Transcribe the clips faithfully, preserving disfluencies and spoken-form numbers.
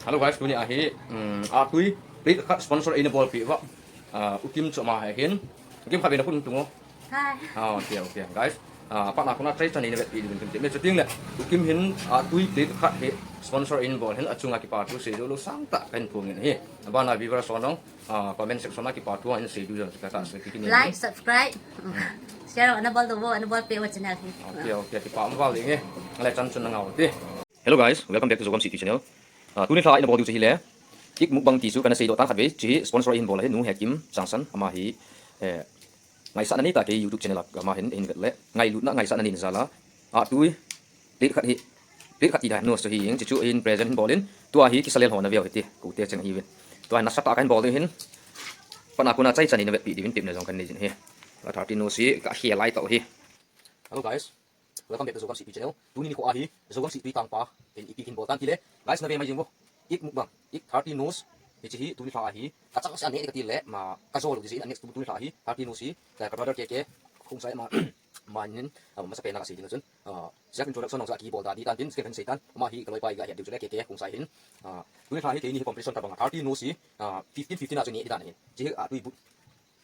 Hello guys, tuni ahi, um, a tui, plate khat sponsor eina bolpeh uva, uh, U Kim chu ama ahin. U Kim khatvei na khut tung o. Hi. Ah, okay, okay, guys. Ah, patna kona chai chan eina vetpeh diuvin tin tin. Me chuting le, U Kim hin a tui plate khat hi sponsor eina bol hin achunga kipa thu seijou lou sangtah kahin phong in ahi. Abana viewers ho jong, ah, comment section a kipa thu ahin seidiu jong chu kata sei kiti ni. Like, subscribe, share, ana bol diu, ana bolpeh uva channel hi. Okay, okay, kipa um val ding e. Ale chan chun na ngah u hite. Hello guys, welcome back to Zogam City channel. Ah, tuni lha a eina bol diu chu hile, Egg mukbang ti chu kana seidoh tan khatvei, chu hi sponsor ahin bol ahi, Nu Hekim Changsan, ama hi, eh, ngaisahna neitah kei YouTube channel a ama hin, hin vet le, ngailutna ngaisahna neina jal a, a tui, plate khat hi, plate khat ti dan noodles chu hi, chu chu hin present hin bol in, tua hi kisa lel ho na veu hite, kote cheng ahiuvin. Tua hi nasatah a kahin bol ding ahin, patna kona chai chan eina vetpeh diuvin tepna jong kahin nei jin ahi. A thirteen noodles hi, ka khel lai tah u hi. Hello guys. Welcome back to Zogam City channel. Tuni nikho ahi, Zogam City tangpa, in ipi kin bol tan tile. Guys, na ve mai jing uvo. Egg mukbang, Egg thirteen noodles. Hiche hi, tuni lha ahi. Ka chang sa ne ka ti le, ma, ka jo lou di si, next tu tuni lha ahi. Thirteen noodles hi, ka, ka brother K K, Khongsai ama, ama nin, ama masapen na ka sei ding chun. Ah, self introduction nong sa kibol da di tan tin, skin kan sei tan. Ama hi, ka loipa i ga het diu chule K K, Khongsai hin. Ah, tuni lha hi, keini hi competition tabang a thirteen noodles hi, ah, fifteen fifteen a chu ne di dan ahin. Hiche hi, ah, tui but.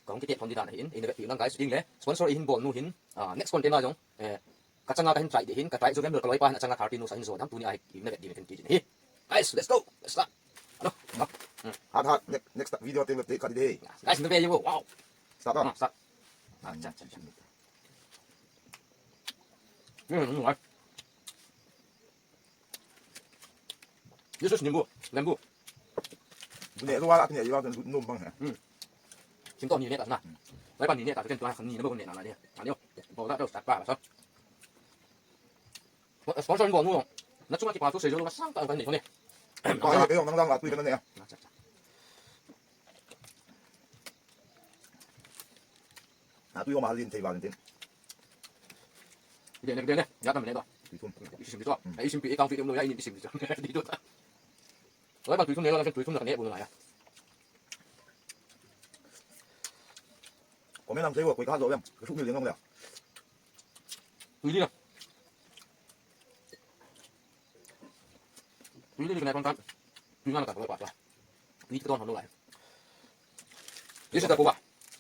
Kahung kitep thon di dan ahin, eina vetpeh u lang guys, chuting le, sponsor eihin bol nu hin, ah, next content a jong, eh, ka changa kahin try ding ahin, ka try jou lou ka loipa hin achanga thirteen noodles ahin jo dan, tuni a hi, eina vet ding ahin kiti ahi. Guys, let's go! Let's start! Hello? Hmm. Hat, hat, next, next video teng le plate khat di de. Guys, na ve jing uvo, wow! Start, ah. Ah, start. Ah, cha, cha, cha. Hmm, hmm, hmm. This is nimbu, lembu. Bu ne lou a, ati ne lou a, bu nom bang he. Hmm. Sim to ni ne ta na. Lai pa ni ne ta, ken tua ni na bu ne na la ni. Ani o. Bo da to start pa so. Sponsor bol nu. Na chunga kipa thu seijou lou sangtah kahin nei u ne. Pa, eh, nang lang la tui kana ne. Acha, acha. A tui um a lin thei val in tin. Dene, dene, ya tam ne do. Tui thum. Isim di to. Hmm. Isim pi, ikang pi, um lo ya, ini isim di to. Di to ta. Oi, ba tui thum ne lo, tui thum na ne bu na ya. Comment lang sei uvo, koi ka hat lou lem. Ka sumil ding nong le. Tui di na. Tui di na kon kan. Tui na ka ko pa ta. Tui ka ton hon lou lai. This is the kova.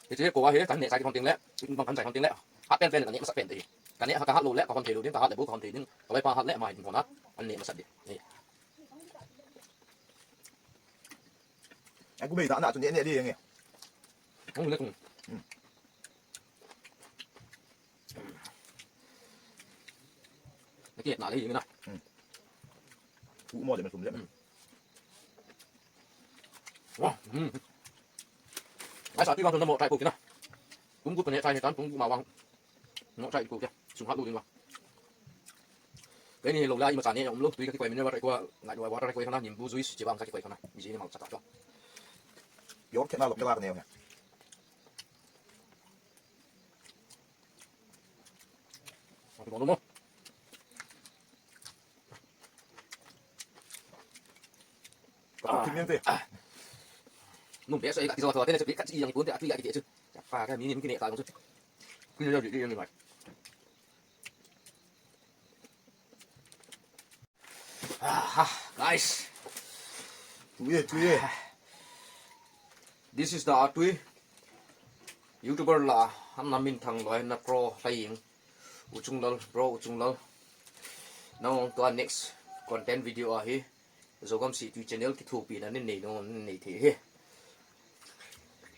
Hiche kova hi, kan neh chai thon teng le, bang kan chai thon teng le. Hat pen pen, kan neh masat pen te hi. Kan neh ka hat lou le, ka hon thei lou ding, ka hat le bu, ka hon thei ding. Ka loipa hat le, ama hin hon a, an neh masat ding. Ni. Ai, ku bei ta na chu neh neh ding nge. Hung le kung. Hmm. Na ki na le yin na. Hmm. Ku mo le me sum le. Hmm. Wa, hmm. Ai sa ti vang na mo try ko kina. Kum ku pa ne try ne tan kum ku ma vang. Mo try ko ke. Sung hat lu ding wa. Keini lou la ima cha ne um lou tui ka kikoi mineral water ko ngai water ko khana nimbu juice chi vang ka kikoi khana. Mi ji ni mau cha ta cho. Yor ke na lo ke la ne. Ati bolu mo. Ka tu kimen te. Nung be so e ka ti so to te ne so bi ka ti yang pun te atu ya ki te chu. Pa ka mi ni ki ne ta chu. Ki ne di di ni mai. Ah, guys. Tui e, tui e. This is the Atui YouTuber la, an na min thang loi na pro playing. U Chunglal, bro, U Chunglal. Nang ong tua next content video ahi. Zogam City channel kithopi na nin nei no, nin nei thei hi.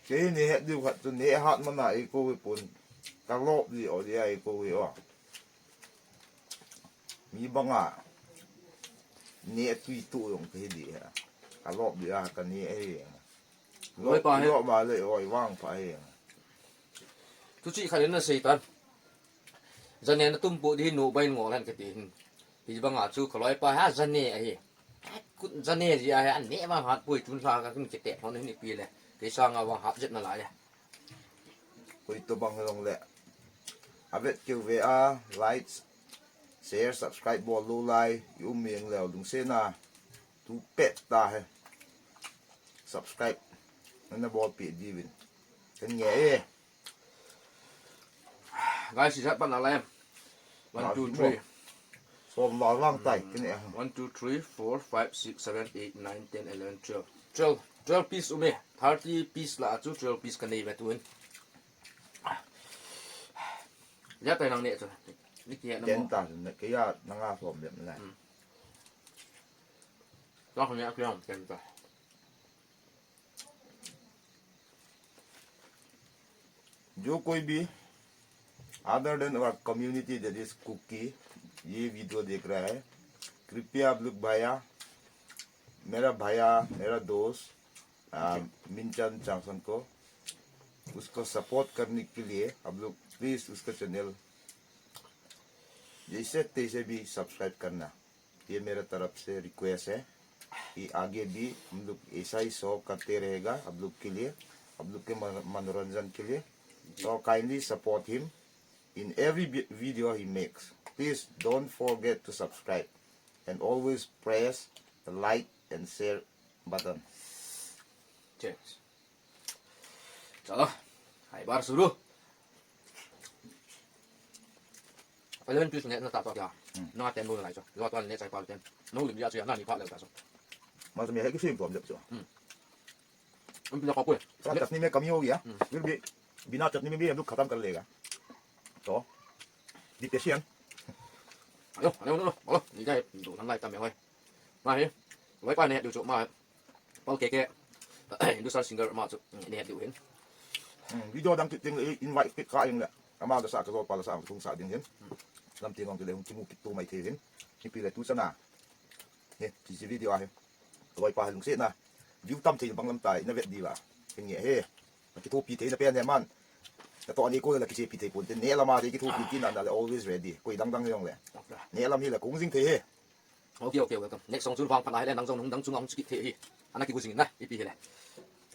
Kei ni het diu khat chu ne hat mana i ko i pun. Ka lop di o di ai ko i o. Mi banga ne tui tu jong ka hi di ha. Ka lop di a ka ne e. Loi pa he. Lop ma le oi vang pa he. Tu chi kha le na sei tan. Jane na tum pu di nu bai ngol han ka ti hin. Hi banga chu ka loi pa ha jane ahi. Kut jane ji ahi an ne vang hat pui tun hla ka kin kite hon hin ipi le. Kei sanga vang hat jet na lai. Koi to bang long le. A vet keu ve a, like, share, subscribe bol lou lai, i um meng leu lungset na, tu pet ta he. Subscribe, na bol peh diuvin. Kan nge e. Guys, is that banana lamb? One, two, three. Pom la lang tai, kin e. One, two, three, four, five, six, seven, eight, nine, ten, eleven, twelve. Twelve, twelve piece um e. Thirty piece la chu twelve piece kanei ve tuin. Ya tai nang ne chu. Ni ki na mo. Ten ta, ne ke ya nang a som le na. Hmm. Ka ne a kyang ten ta. जो कोई भी other than our community, that is Kuki, ये video देख रहा है, कृपया आप लोग भैया, मेरा भैया, मेरा दोस्त, आ, मिनचंद चांगसन को, उसको सपोर्ट करने के लिए आप लोग प्लीज उसका चैनल जैसे तैसे भी सब्सक्राइब करना। ये मेरा तरफ से रिक्वेस्ट है कि आगे भी हम लोग ऐसा ही शो करते रहेगा आप लोग के लिए, आप लोग के मन-, मनोरंजन के लिए। So kindly support him in every vi-, video he makes. Please don't forget to subscribe and always press the like and share button. Cheers. चलो, hai bar suru. Eleven piece ne na ta to kya? Hmm. Na ten mo na lai cho. Lo to ne chai pa ten. No lim ya cho ya na ni pa le ta cho. Ma to mi hai ki sim to am cho. Hmm. Um pila ko ko. Sa chutney mein kami ho gaya. Hmm. Fir bhi bina chutney mein bhi hum log khatam kar lega. To. Be patient. Ayo, ayo, no, no. Alo, ni jai do nan lai tam me hoi. Ma hi. Wai pa ne do cho ma. Pal K K, Hindustan singer ma chu, mm, ne diu hin. Hmm, video dang kit ding le, invite kit kha ing le. Ama la sa ka jol pa la sa, hung sa ding hin. Lam ti ngong ti le hung kimu kit tu mai thei hin. Ipi le tu sana. He, P C video a he. Loi pa lungset na. View tam thei bang lam tai, na vet di ba. Hin nge he. Kithopi thei na pen he man. Na to ani ko la kichepi thei pon te. Ne lama te kithopi tina na le always ready. Koi dang dang jong le. Ne lam hi la kung jing thei he. Okay, okay, welcome. Next song chu vang phat na hile, nang jong nung dang chunga hung chukit thei hi. Ana kigu jing in na, ipi hile.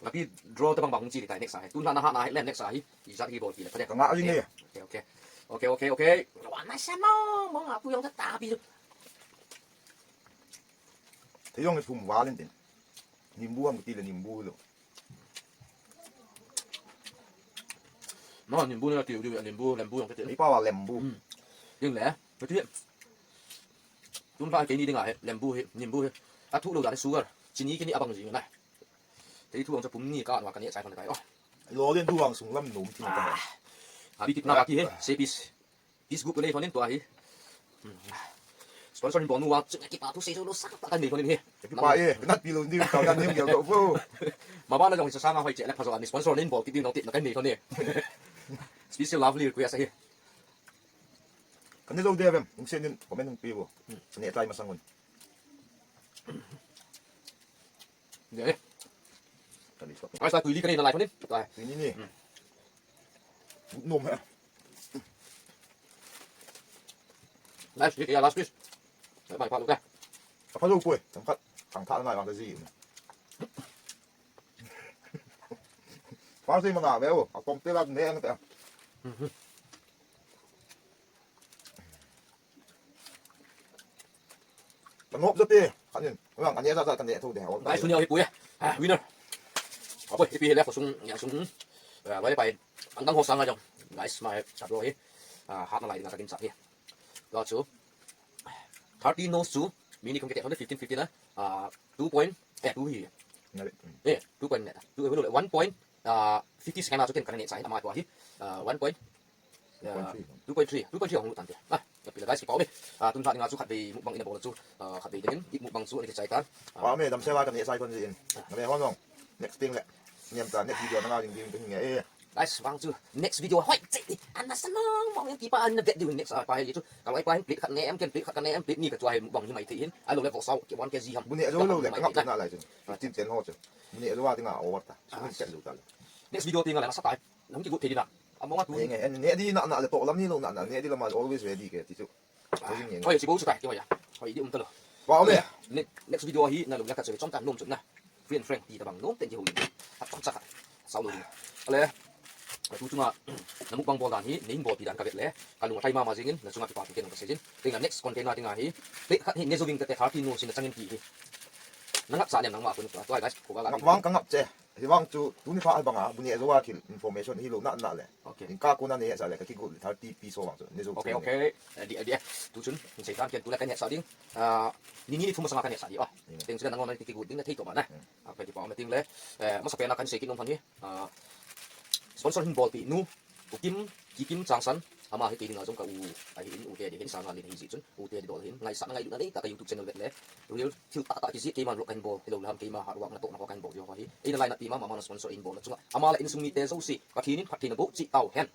Ngapi draw tabang bang hung chi tai next a hi. Tun na na ha na hile, next a hi. Ijat hi bol pi le. Ka nga jing e. Okay, okay. Okay, okay, okay. Wa na sa mo, mo nga pu jong ta ta pi. Thei jong thum valin tin. Nimbu ang ti le nimbu lo. No, nimbu na ti, nimbu, lembu jong ti. Ei pa wa lembu. Hmm. Jing le. Ti. Tun pha keini dinga he, lembu he, nimbu he. A thu lo dan sugar. Chini kini abang jing na. Tei thu ang cha pum ni ka anwa ka ne chai pon kai. Oh. Lo len thu ang sung lam nom ti ta. Abi kit na ba ki he, se pis. Pis gup ko nei pon in tua hi. Hmm. Sponsor in bonu wa, chu ki pa thu se lo sa pa kan nei pon in he. Ki pa e, nat pi lo ni ka kan nim gel ko. Ma ba na jong sa sa ma hoi che le pha jo ani sponsor in bol kit ding no ti na kan nei pon in. Special lovely request he. Kan ne lo de vem, hung se nin comment hung pi vo. Hmm. Ne tai masang un. Ye. Kali sok. Ai sa tui li kani na lai pon in. Tai. Tui ni ni. Hmm. Nom he. Last piece, ya, last piece. Ai bai pa lu ka. Apa lu poi, tam khat. Tang tha na vang ka ji. Pa si mana ve o, a kong te la ne ang ta. Ka nop jate, kanin, wang, ane ja ja kan de tho de, all time. Guys, tuni hi pui, ah, winner. Apoi, ipi le ko sung, ya sung. Ah, loi pai, ang dang ho sang a jong. Guys, mai, sa bro hi. Ah, hat na lai ding a ka kin sa hi. Lo chu. Thirty nose chu, mini kong kete fifteen fifteen na. Ah, two point, eh, two hi. Nga le. Eh, two point, two, one point, ah, fifty second a chu ken kan ne chai na ma to hi. Ah, one point, two point three. Two point three, two point three hung lut tan te. Ah, ka pila guys, kipa ume. Ah, tun tha dinga chu khatvei mukbang ina bol chu. Ah, khatvei dingin, i mukbang chu ani kichai tan. Ah. Pa me, damsel a kan ne chai kon jin. Nga ve hon long. Next thing le. Niam ta, next video na nga ding ding ding nge. Eh. Guys, vang chu next video hoi che. Ana sa mong mong yang kipa an vet diu next a pa hi chu. Ka loi pa hin plate khat ne em ken plate khat ka ne em plate ni ka chu a hi mukbang hi mai thei hin. Ai lo le vo sau ki one K G ham. Bu ne jo lo le ka ngap na lai chu. Fifteen ten ho chu. Bu ne jo wa tinga over ta. Su min chen lu ta le. Next video tinga le na sa tai. Nang ki gut thei dina. Among a tu. Nge, nge, ne di na na le to lam ni lo na na. Ne di lam always ready ke ti chu. Hoi, si bo su tai, ti hoi a. Hoi, di um ta lo. Wow, le. Ne-, next video hi, na lung la ka choi, chom ta nom chun na. Free and frank, ti ta bang nom, ten ki ho ni. Ha, chom cha ka. Sau lo ni. Ale. Tu chunga, na mukbang bol dan hi, nei bol pi dan ka vet le. Ka lung thai mama jingin, na chunga kipa tu ken ka sei jin. Tenga next content na tenga hi. Te khat hi, ne zo ving ka te thirty nose na changin ti hi. Na ngap sa nem nang ma kun. Tua guys, ko ba la. Ngap vang ka ngap che. Hivang chu tuni kha banga bu neh jou a thil information hilou na na le. Okay. Inka kona nei hetsah le ka kigot le thirty piece ho vang chu nei jou. Okay, okay. Adi adi. Tu chun hin sei tan ken tu le kan hetsah ding. Ah, ni ni thum masanga kan hetsah ding. Ah, teng chu le nangho na kigot ding na thei to ma na. Ah, ka kipa ma ting le. Eh, masapen a kan sei kit nom phan hi. Ah, sponsor hin bolpi nu. U Kim, Ki Kim Changsan, ama hi kei dinga jong ka u ahin, u te di hin sanga lin hi ji chun, u te di dol hin, ngaisahna ngailutna nei ta ka YouTube channel vet le, real thil tahtah kijih keiman roh kahin bol, hilou le ham keima hard work natohna ho kahin bol ji ho hi. Eina lainatpi ma, ama na sponsor in bolna chunga, ama le insung mite jouse, Pathen in phattheina boh cheh tau hen.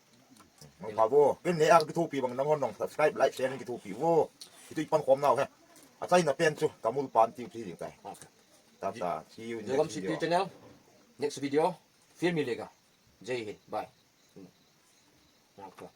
Mangpha vo, ken neh a kithopi bang nanghon jong subscribe, like, share in kithopi vo. Hichu ipan khom nau hen. Achaina pen chu, tamul pan tiu thi ding tai. Okay. Tata, see you in next video. Welcome to channel. Next video, फिर मिलेगा. जय Hind, bye. Okay.